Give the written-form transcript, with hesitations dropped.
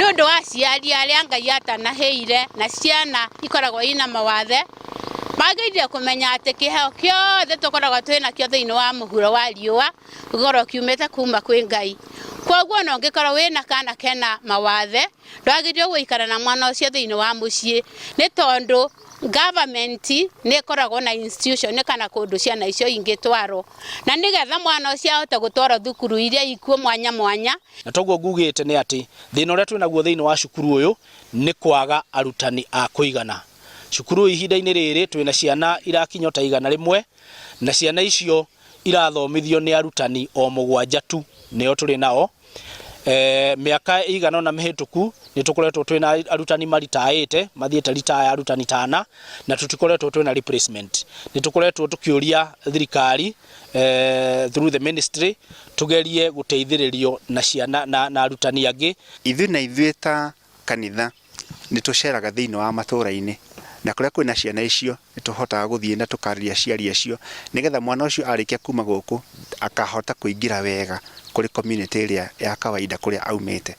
Nĩ ũndũ wa aciari arĩa Ngai atanahĩire na ciana ikoragwo ina mawathe, magĩrĩire kũmenya atĩ kĩheo kĩothe tũkoragwo twĩ nakĩo thĩinĩ wa mũhuro wa riũa gĩkoragwo kiumĩte kuma kwĩ Ngai. Koguo ona ũngĩkorwo wĩna kana kena mawathe, ndwagĩrĩirwo gũikara na mwana ũcio thĩinĩ wa mũciĩ, nĩ tondũ government nĩ ĩkoragwo na institution kana kũndũ ciana icio ingĩtwarwo, na nĩgetha mwana ũcio ahote gũtwarwo thukuru iria ikuo mwanya mwanya. Na toguo ngugĩte nĩ atĩ thĩna ũrĩa twĩnaguo thĩinĩ wa cukuru ũyũ nĩ kwaga arutani a kũigana. Cukuru ũyũ ihinda-inĩ rĩrĩ twĩna ciana irakinya ta 100, na ciana icio irathomithio nĩ arutani o 7 tu nĩo tũrĩ nao. Mĩaka ĩigana ũna mĩhĩtũku nĩ tũkoretwo twĩna arutani maritaĩte, mathiĩte ritaya arutani tana, na tũtikoretwo twĩna replacement. Nĩ tũkoretwo tũkĩũria thirikari through the ministry tugerie gũteithĩrĩrio na ciana na arutani angĩ. Ithuĩ na ithuĩ ta kanitha nĩ tũceraga thĩinĩ wa matũũra-inĩ, na kũrĩa kwĩna ciana icio nĩ tũhotaga gũthiĩ na tũkarĩria aciari acio, nĩgetha mwana ũcio arĩkia kuma gũkũ akahota kũingĩra wega kũrĩ community ĩrĩa ya kawaida kũrĩa aumĩte.